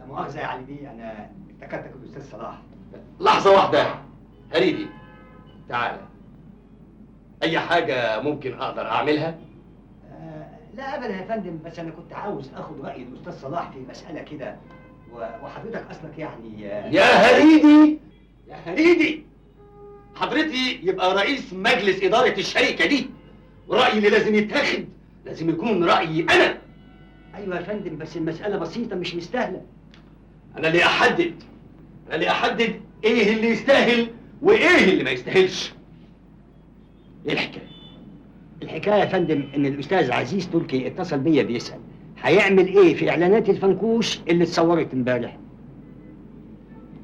لا مؤاخذة يا علي بيه، انا افتكرتك الاستاذ صلاح. لحظة واحدة هريدي، تعالى. اي حاجة ممكن اقدر اعملها؟ لا ابدا يا فندم، بس انا كنت عاوز اخد راي الاستاذ صلاح في مسالة كده، وحضرتك اصلك يعني يا هريدي يا هريدي، حضرتي يبقى رئيس مجلس ادارة الشركة دي، ورأيي اللي لازم يتاخد لازم يكون رأيي انا. ايوه يا فندم، بس المسالة بسيطة مش مستاهلة. انا اللي احدد، انا اللي احدد ايه اللي يستاهل وايه اللي ما يستاهلش. ايه الحكاية؟ الحكاية يا فندم ان الاستاذ عزيز تركي اتصل بيا بيسال هيعمل ايه في اعلانات الفنكوش اللي اتصورت امبارح.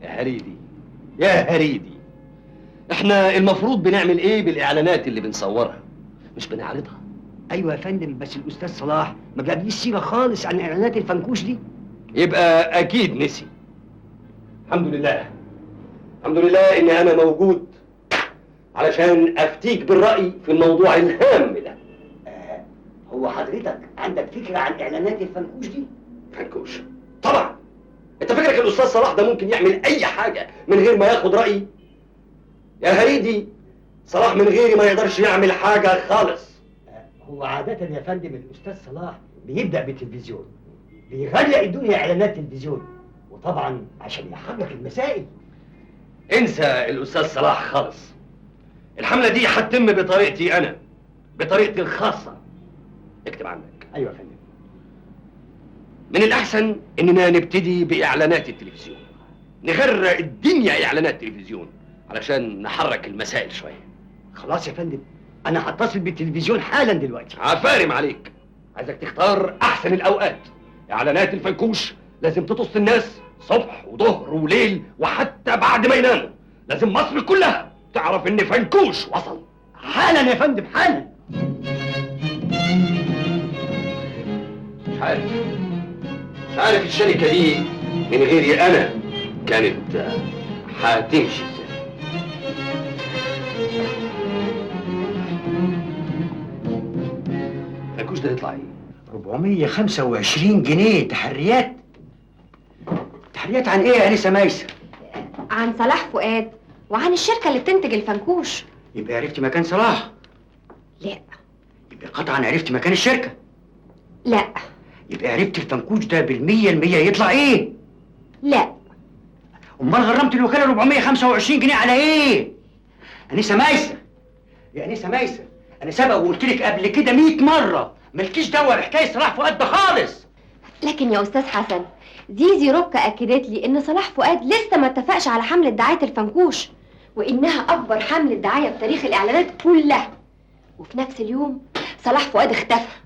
يا هريدي يا هريدي، احنا المفروض بنعمل ايه بالاعلانات اللي بنصورها؟ مش بنعرضها. ايوه يا فندم، بس الاستاذ صلاح ما جابليش سيره خالص عن اعلانات الفنكوش دي. يبقى اكيد نسي. الحمد لله، الحمد لله ان انا موجود علشان افتيك بالراي في الموضوع الهام ده. هو حضرتك عندك فكرة عن اعلانات الفنكوش دي؟ فنكوش؟ طبعا. انت فكرك الاستاذ صلاح ده ممكن يعمل اي حاجة من غير ما ياخد رايي؟ يا هريدي، صلاح من غيري ما يقدرش يعمل حاجة خالص. هو عادة يا فندم الاستاذ صلاح بيبدا بالتلفزيون، بيغرق الدنيا اعلانات تلفزيون، وطبعا عشان يحرك المسائل. انسى الاستاذ صلاح خالص. الحملة دي هتتم بطريقتي انا، بطريقتي الخاصة. اكتب عندك. ايوه يا فندم. من الاحسن اننا نبتدي باعلانات التلفزيون، نغرق الدنيا اعلانات تلفزيون علشان نحرك المسائل شوية. خلاص يا فندم، انا هتصل بالتلفزيون حالا دلوقتي. عفارم عليك، عايزك تختار احسن الاوقات. اعلانات الفنكوش لازم تطص الناس صبح وظهر وليل، وحتى بعد ما يناموا. لازم مصر كلها تعرف ان فنكوش وصل. حالا يا فندم، حالا. مش عارف، مش عارف الشركة دي من غيري انا كانت هتمشي ازاي. الفنكوش ده يطلع ايه؟ 425 جنيه تحريات. تحريات عن ايه يا انسه ميسة؟ عن صلاح فؤاد وعن الشركة اللي بتنتج الفنكوش. يبقى عرفتي مكان صلاح؟ لا. يبقى قطعا عرفتي مكان الشركة؟ لا. يبقى عرفتي الفنكوش ده بالمية المية يطلع ايه؟ لا. امال غرمت الوكالة 425 جنيه على ايه؟ انسه ميسة، يا انسه ميسة، انا سبق وقلت لك قبل كده 100 مرة مالكيش دعوه بحكاية صلاح فؤاد ده خالص. لكن يا استاذ حسن، زيزي روكا اكدت لي ان صلاح فؤاد لسه ما اتفقش على حمله دعاية الفنكوش، وانها اكبر حمله دعاية في تاريخ الاعلانات كلها. وفي نفس اليوم صلاح فؤاد اختفى.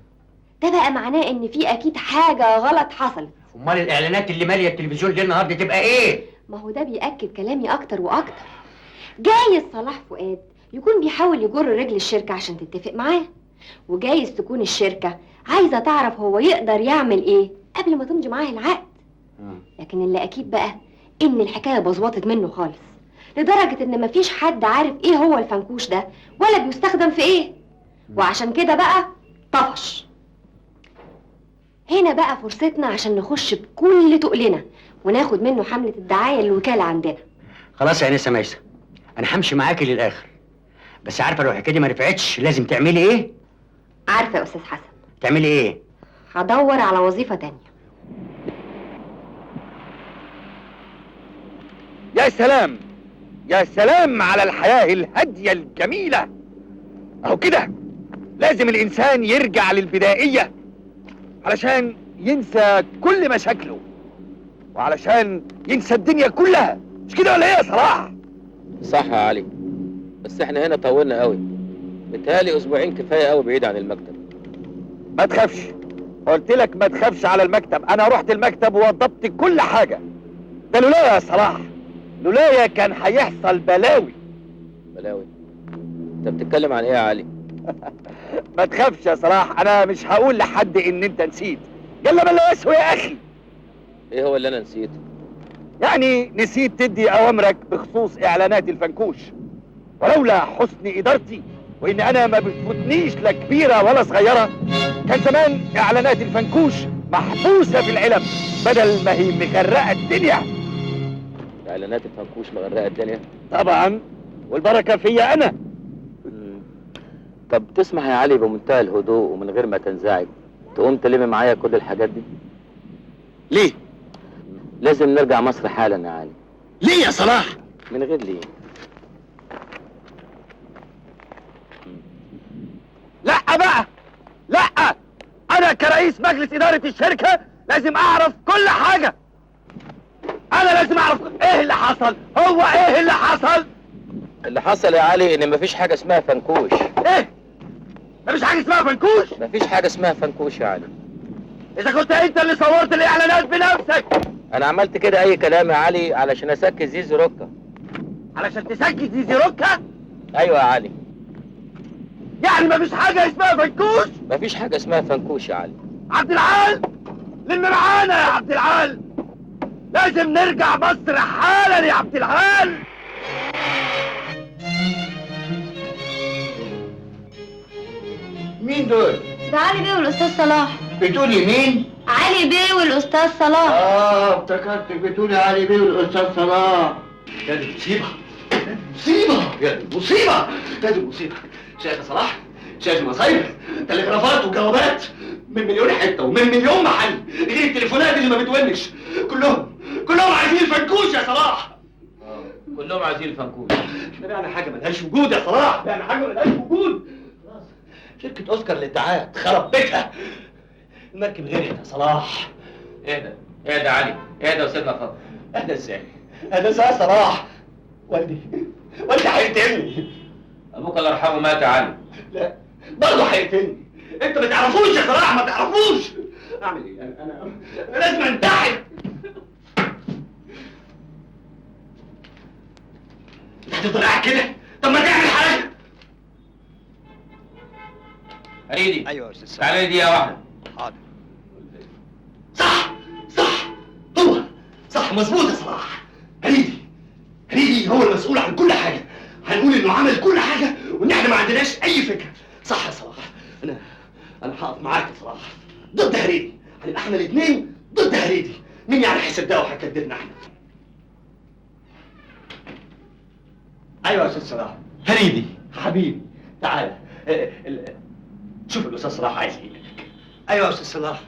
ده بقى معناه ان في اكيد حاجة غلط حصلت. امال الاعلانات اللي ماليه التلفزيون ليل نهار دي تبقى ايه؟ ما هو ده بيأكد كلامي اكتر واكتر. جايز صلاح فؤاد يكون بيحاول يجر رجل الشركة عشان تتفق معاه، وجايز تكون الشركة عايزه تعرف هو يقدر يعمل ايه قبل ما تمضي معاه العقد. لكن اللي اكيد بقى ان الحكاية بظبطت منه خالص، لدرجة ان مفيش حد عارف ايه هو الفنكوش ده ولا بيستخدم في ايه، وعشان كده بقى طفش. هنا بقى فرصتنا عشان نخش بكل تقلنا وناخد منه حمله الدعاية للوكاله عندنا. خلاص يا انسه ميسة، انا همشي معاكي للاخر، بس عارفه لو الحكاية دي ما نفعتش لازم تعملي ايه؟ عارفه يا استاذ حسن. تعملي ايه؟ هدور على وظيفة تانية. يا سلام، يا سلام على الحياة الهادية الجميلة. اهو كده لازم الانسان يرجع للبدائية علشان ينسى كل مشاكله وعلشان ينسى الدنيا كلها، مش كده ولا ايه يا صلاح؟ صح يا علي، بس احنا هنا طولنا قوي، متهيألي اسبوعين كفاية قوي بعيد عن المكتب. ما تخافش، قلت لك ما تخافش على المكتب، انا رحت المكتب ووضبت كل حاجة. ده لولايا يا صلاح، لولايا كان هيحصل بلاوي. بلاوي؟ انت بتتكلم عن ايه يا علي؟ ما تخافش يا صلاح، انا مش هقول لحد ان انت نسيت. يلا بلا يسوي يا اخي. ايه هو اللي انا نسيته؟ يعني نسيت تدي اوامرك بخصوص اعلانات الفنكوش، ولولا حسن ادارتي وان انا ما بتفوتنيش لا كبيرة ولا صغيرة كان زمان اعلانات الفنكوش محبوسة في العلب بدل ما هي مغرقة الدنيا. اعلانات الفنكوش مغرقة الدنيا؟ طبعا، والبركة فيا انا. طب تسمح يا علي بمنتهى الهدوء ومن غير ما تنزعج تقوم تلم معايا كل الحاجات دي؟ ليه؟ لازم نرجع مصر حالا يا علي. ليه يا صلاح؟ من غير ليه. لا بقى، لا، انا كرئيس مجلس ادارة الشركة لازم اعرف كل حاجة. انا لازم اعرف ايه اللي حصل. هو ايه اللي حصل؟ اللي حصل يا علي ان مفيش حاجة اسمها فنكوش. ايه؟ مفيش حاجة اسمها فنكوش؟ مفيش حاجة اسمها فنكوش يا علي. اذا كنت انت اللي صورت الاعلانات بنفسك. انا عملت كده اي كلام يا علي علشان اسكت زيزو روكا. علشان تسكت زيزو روكا؟ ايوه يا علي. يعني مفيش حاجة اسمها فنكوش؟ مفيش حاجة اسمها فنكوش يا علي. عبد العال، لم معانا يا عبد العال، لازم نرجع مصر حالا يا عبد العال. مين دول؟ ده علي بيه والاستاذ صلاح. بتقولي مين؟ علي بيه والاستاذ صلاح. افتكرتك بتقولي علي بيه والاستاذ صلاح. يا دي مصيبة، مصيبة، يا دي مصيبة، يا دي مصيبة. شايف يا صلاح؟ شايف المصايب؟ تلغرافات وجوابات من مليون حتة ومن مليون محل، غير التليفونات اللي ما بتونش. كلهم عايزين الفنكوش يا صلاح. كلهم عايزين الفنكوش. احنا بعنا حاجة ملهاش وجود يا صلاح، بعنا حاجة ملهاش وجود. خلاص، شركة اوسكار للدعايه اتخرب بيتها. المركب غرقت يا صلاح. اهدى اهدى يا علي، اهدى وسيبنا افكر. اهدى ازاي؟ اهدى ازاي يا صلاح؟ والدي هيقتلني. ابوك الله يرحمه مات يا علي. لا برضه هيقتلني. انت ما تعرفوش يا صلاح، ما تعرفوش. اعمل ايه؟ انا لازم انتحر. انت هتفضل قاعد كده؟ طب ما تعمل حاجة. هريدي. ايوه يا استاذ. تعالى لي دقيقة واحدة. حاضر. صح صح، هو صح، مظبوط يا صلاح. هريدي هو المسؤول عن كل حاجة. هنقول انه عمل كل حاجة وان احنا ما عندناش اي فكرة. صح يا صلاح، انا هقف معاك يا صلاح ضد هريدي. هنبقى احنا الاثنين ضد هريدي. مين يعني هيصدقه وهيكدبنا احنا؟ ايوه يا استاذ صلاح. هريدي حبيبي تعالى، شوف الاستاذ صلاح عايز ايه منك. ايوه يا استاذ صلاح.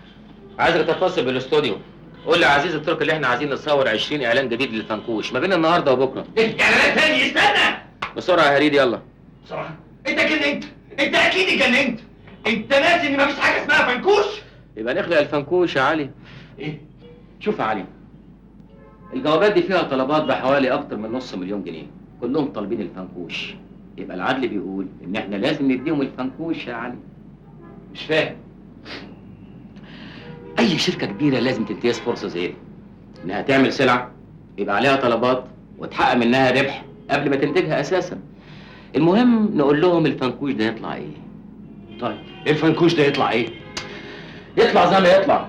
عايزك تتصل بالاستوديو، قول لعزيز الترك اللي احنا عايزين نصور 20 اعلان جديد للفنكوش ما بين النهارده وبكره. ايه اعلانات تاني؟ استنى بسرعة يا هريدي، يلا بسرعة. انت جننت، انت اكيد اتجننت. انت ناسي ان مفيش حاجة اسمها فنكوش؟ يبقى نخلق الفنكوش يا علي. ايه؟ شوف يا علي، الجوابات دي فيها طلبات بحوالي اكتر من 500,000 جنيه، كلهم طالبين الفنكوش. يبقى العدل بيقول ان احنا لازم نديهم الفنكوش يا علي. مش فاهم. اي شركة كبيرة لازم تنتهز فرصة زي دي، انها تعمل سلعه يبقى عليها طلبات وتحقق منها ربح قبل ما تنتجها اساسا. المهم نقول لهم الفنكوش ده يطلع ايه. طيب الفنكوش ده يطلع ايه؟ يطلع زي ما يطلع،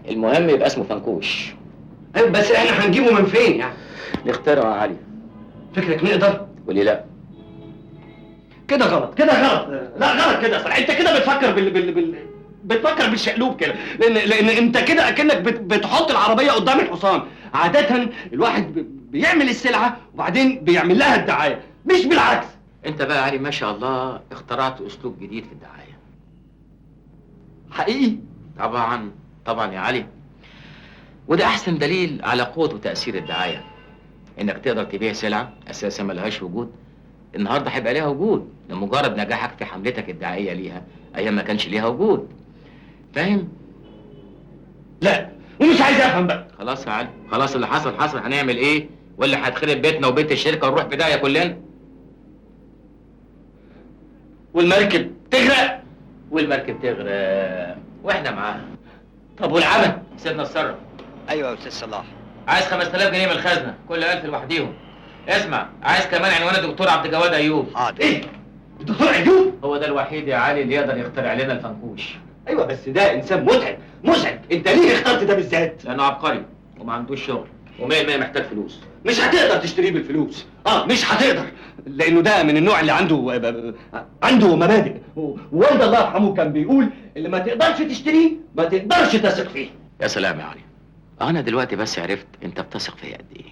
المهم يبقى اسمه فنكوش. طيب بس احنا هنجيبه من فين يعني؟ نخترعه يا علي. فكرك نقدر؟ وليه لا؟ كده غلط، كده غلط، لا غلط كده يا صلاح. انت كده بتفكر بتفكر بالشقلوب كده، لان انت كده اكنك بتحط العربية قدام الحصان. عادة الواحد بيعمل السلعة وبعدين بيعمل لها الدعاية، مش بالعكس. انت بقى يا علي ما شاء الله اخترعت اسلوب جديد في الدعاية. حقيقي؟ طبعا طبعا يا علي، وده احسن دليل على قوة وتاثير الدعاية، انك تقدر تبيع سلعه اساسا ما لهاش وجود، النهارده هيبقى ليها وجود لمجرد نجاحك في حملتك الدعائية ليها ايام ما كانش ليها وجود. فاهم؟ لا ومش عايز افهم بقى. خلاص يا علي، خلاص اللي حصل حصل، هنعمل ايه؟ ولا هتخرب بيتنا وبيت الشركة ونروح في داهية كلنا؟ والمركب تغرق. والمركب تغرق واحنا معاها. طب والعمل؟ سيبنا نتصرف. ايوه يا استاذ صلاح. عايز 5000 جنيه من الخزنة، كل 1000 لوحديهم. اسمع، عايز كمان عنوان الدكتور عبد الجواد ايوب. حاضر. ايه؟ الدكتور ايوب؟ هو ده الوحيد يا علي اللي يقدر يخترع لنا الفنكوش. ايوه بس ده انسان متعب مزعج، انت ليه اخترت ده بالذات؟ لانه عبقري وما عندوش شغل و100% محتاج فلوس. مش هتقدر تشتريه بالفلوس. مش هتقدر، لانه ده من النوع اللي عنده مبادئ. ووالد الله يرحمه كان بيقول اللي ما تقدرش تشتريه ما تقدرش تثق فيه. يا سلام يا علي، انا دلوقتي بس عرفت انت بتثق فيا قد ايه.